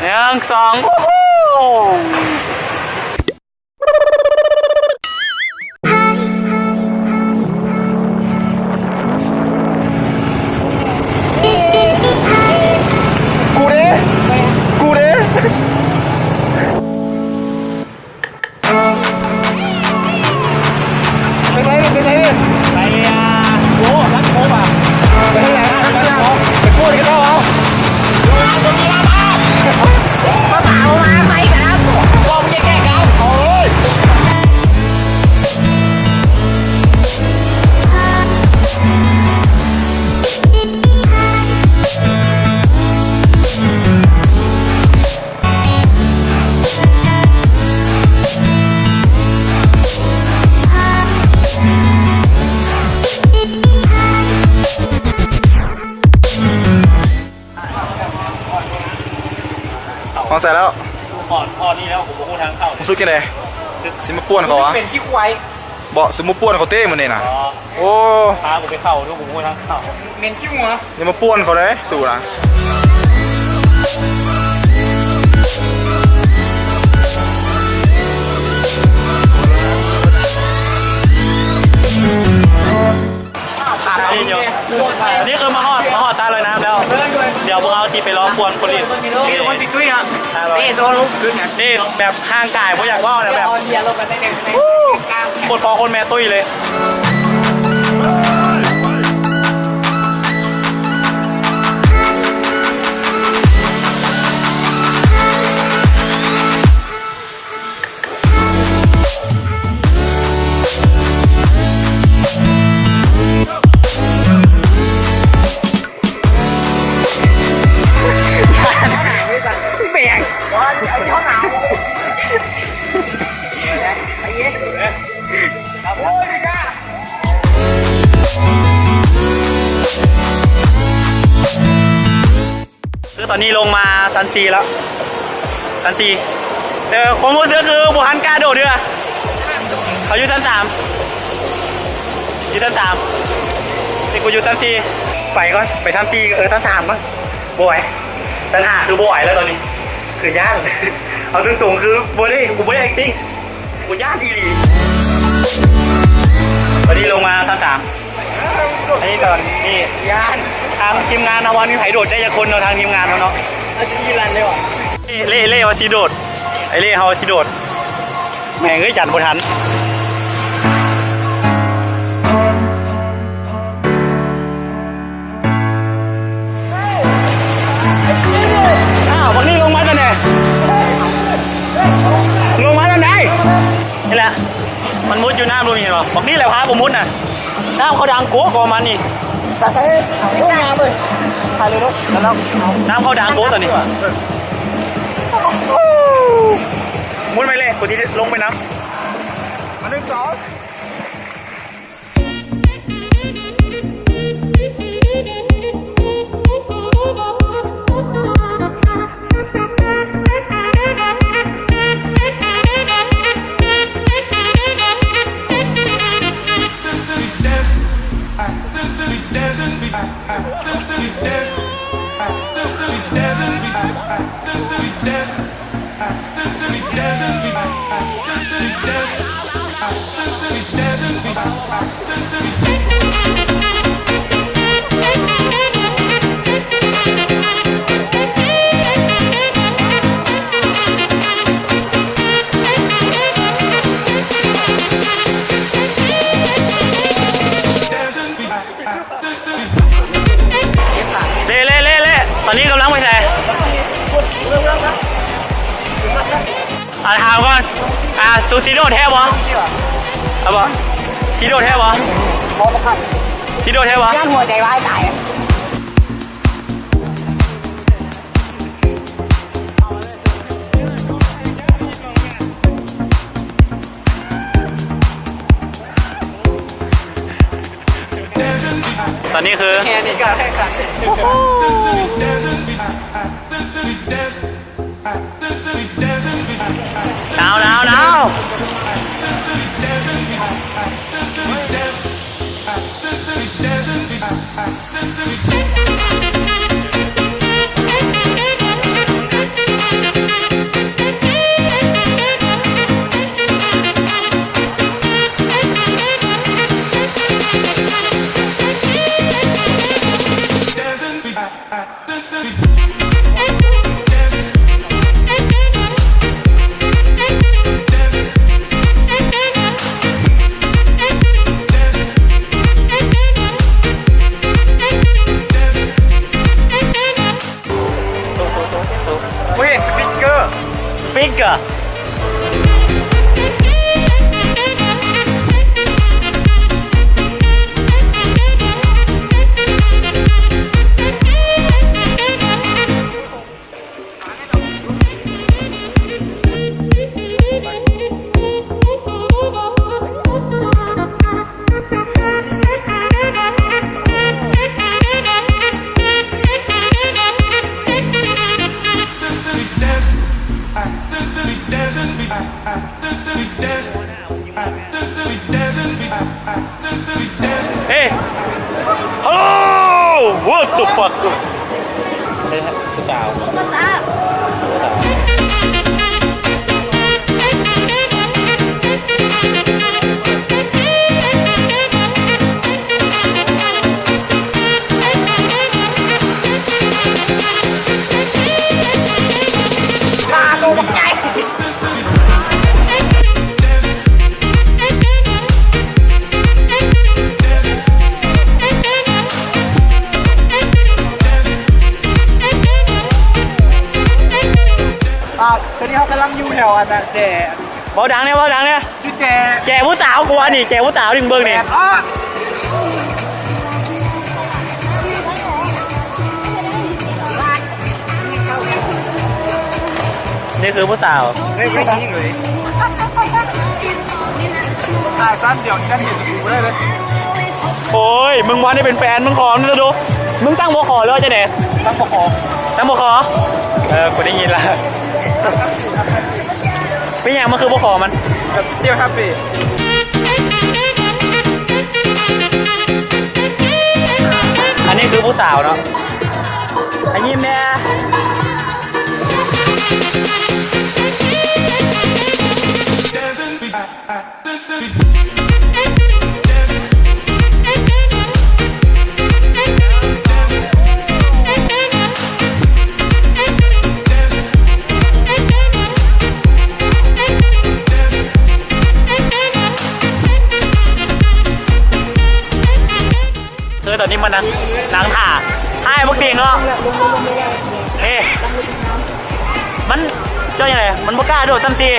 ໜຶ່ງ ສອງ ໂອ້ໂຫ ກູເດ້ ກູເດ້. ໄປໃສເດ້ ໄປໃສເດ້ ໄປ ອ່າ ໂອ້ ລັດໂຄບອ່ະ ໄປທາງໃດນະ ໄປທາງໃດ ໄປໂພດກັນຕໍ່ເອົາ ກະເປົາມາ ໄປກັນແລ້ວ ບໍ່ມີແກ້ເກົ່າ ເອົາເລີຍ. ຮອດໃສແລ້ວ? ຮອດ ຮອດນີ້ແລ້ວ ກູບໍ່ຮູ້ທາງເຂົ້າເລີຍ. ຮູ້ສຶກຈັ່ງໃດ? ຊິມາປ່ວນເຂົາຫວາ? ເປັນຂີ້ຄວາຍ. ບໍ່ ຊຸມມາປ່ວນເຂົາເຕະມື້ນີ້ນະ. ອໍ ໂອ້ ພາກູໄປເຂົ້າດູ ກູບໍ່ຮູ້ທາງເຂົ້າ. ເໝັນຂີ້ຫົວ. ຢ່າມາປ່ວນເຂົາເດ້ ສູນະ. ນີ້ຄືມາຮອດ ມາຮອດທ່າລອຍນ້ຳແລ້ວ. ດຽວພວກເຮົາຊິໄປລອງປ່ວນຄົນຫຼິ້ນ. ຄົນຕິດຕຸ້ຍນະ ເຕະໂຊລູກຂຶ້ນນະ. ນີ້ແບບຮ່າງກາຍບໍ່ຢາກເວົ້ານະ ແບບ ໂຄດພໍ່ໂຄດແມ່ຕຸ້ຍເລີຍ. ຄືຕອນນີ້ລົງມາຊັ້ນສີ່ແລ້ວ ຊັ້ນສີ່ ເອີ ຄວາມຮູ້ສຶກຄືບໍ່ທັນກ້າໂດດເທື່ອ. ເຂົາຢູ່ຊັ້ນສາມ ຢູ່ຊັ້ນສາມ ນີ້ກູຢູ່ຊັ້ນສີ່. ໄປກ່ອນ ໄປຊັ້ນສີ່ ເອີ ຊັ້ນສາມກ່ອນ. ບໍ່ໄຫວ ຊັ້ນຫ້າຄືບໍ່ໄຫວແລ້ວຕອນນີ້ ຄືຢ້ານ. ເອົາຕົງໆ ຄືບໍ່ໄດ້ ກູບໍ່ໄດ້ acting ກູຢ້ານອີ່ຫຼີ. ຕອນນີ້ລົງມາຊັ້ນສາມ ອັນນີ້ຕອນນີ້ຢ້ານ. ທາງທີມງານເຮົາວ່າມີໃຜໂດດໄດ້ຈັກຄົນເນາະ ທາງທີມງານເຮົາເນາະ. ເລ່ ເລ່ວ່າຊິໂດດ ໄອ້ເລ່ເຮົາວ່າຊິໂດດ. ແມ່ງເອີຍ ຢັນບໍ່ທັນ. ອ້າວ ບັກນີ້ລົງມາຕອນໃດ? ລົງມາຕອນໃດ? ນີ້ແຫຼະ ມັນມຸດຢູ່ນ້ຳ ບໍ່ມີເຫັນບໍ່? ບັກນີ້ແຫຼະພາກູມຸດນະ. ນ້ຳເຂົາດັງໂກະກວ່າມັນອີກ. ຕາໃສ ໂອ້ ງາມເວີຍ ຖ່າຍເລີຍເນາະ. ນ້ຳເຂົາດັງໂກະຕອນນີ້. ມຸດໄປເລີຍ ກູຊິລົງໄປນຳ. ໜຶ່ງ ສອງ.ເລ ເລ ເລ ເລ ຕອນນີ້ກຳລັງໄປໃສ? ອ່າ ຖາມກ່ອນ ອ່າ ຕູຊິໂດດແທ້ບໍ່? ເອົາບໍ່? ຊິໂດດແທ້ບໍ່? ບໍ່ ບໍ່ຄັນ. ຊິໂດດແທ້ບໍ່? ຢ້ານຫົວໃຈວາຍຕາຍ. ຕອນນີ້ຄື ໜາວ ໜາວ ໜາວ. ຕ Speaker. Hey! Hello! What the fuck? ເອີ ຜູ້ສາວ. ປາໂຕບັກໃຫຍ່. ອ່າ ຕອນນີ້ເຮົາກຳລັງຢູ່ແຖວອັນນະ ແຈ ເວົ້າດັງແດ່ ເວົ້າດັງແດ່. ຢູ່ແຈ ແຈຜູ້ສາວ ກູວ່ານີ້ ແຈຜູ້ສາວ ດຶງເບິ່ງນີ້. ນີ້ຄືຜູ້ສາວ. ເຮີ້ຍ ຜູ້ຍິງເລີຍ. ຖ່າຍສັ້ນດຽວນີ້ ນັ້ນເຫັນກູບໍ່ໄດ້ເລີຍ. ໂອ້ຍ ມຶງບໍ່ໄດ້ເປັນແຟນ ມຶງຂໍມັນຊະດູ. ມຶງຕັ້ງບໍ່ຂໍ ຫຼືວ່າຈັ່ງໃດ? ຕັ້ງບໍ່ຂໍ. ຕັ້ງບໍ່ຂໍ? ເອີ ກູໄດ້ຍິນລະ. ເປັນຫຍັງມັນຄືບໍ່ຂໍມັນ? But still happy. ອັນນີ້ຄືຜູ້ສາວເນາະ. ໃຫ້ຍິ້ມແດ່. ຄືຕອນນີ້ມານັ່ງ ນັ່ງຖ້າ ຖ້າໃຫ້ພວກຕິງເນາະ. ເອີ ມັນ ເຈົ້າຈັ່ງໃດ ມັນບໍ່ກ້າໂດດຊັ້ນສີ່.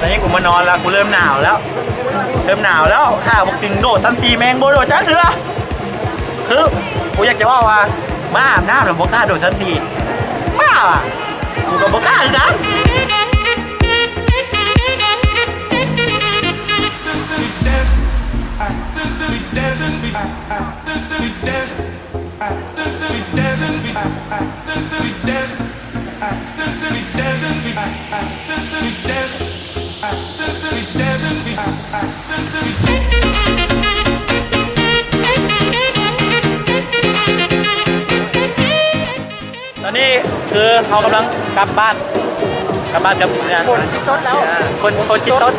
ຕອນນີ້ກູມານອນແລ້ວ ກູເລີ່ມໜາວແລ້ວ ເລີ່ມໜາວແລ້ວ. ຖ້າພວກຕິງໂດດຊັ້ນສີ່ ແມ່ງບໍ່ໂດດຈັກເທື່ອ. ຄື ກູຢາກຈະເວົ້າວ່າ ມາອາບນ້ຳແລ້ວບໍ່ກ້າໂດດຊັ້ນສີ່ ບ້າຫວາ. ກູກໍບໍ່ກ້າຄືກັນ. ຕອນນີ້ຄືເຮົາກຳລັງກັບບ້ານ ກັບບ້ານກັບເມືອງ. ຝົນຊິຕົກແລ້ວ. ຝົນ ຝົນຊິຕົກ.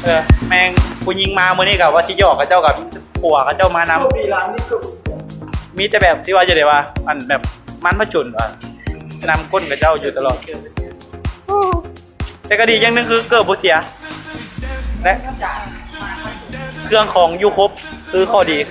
ເອີ ແມ່ງຜູ້ຍິງມາມື້ນີ້ກໍວ່າຊິຫຍອກເຂົາເຈົ້າ ກໍຜົວເຂົາເຈົ້າມານຳ. ມີແຕ່ແບບທີ່ວ່າ ຈັ່ງໃດວ່າ ອັນແບບມັນຜະຈົນວ່າ ນຳກົ້ນເຂົາເຈົ້າຢູ່ຕະຫຼອດ. ແຕ່ກໍດີຢ່າງໜຶ່ງຄືເກີບບໍ່ເສຍ ແລະ ເຄື່ອງຂອງຢູ່ຄົບ ຄືຂໍ້ດີ. ຕ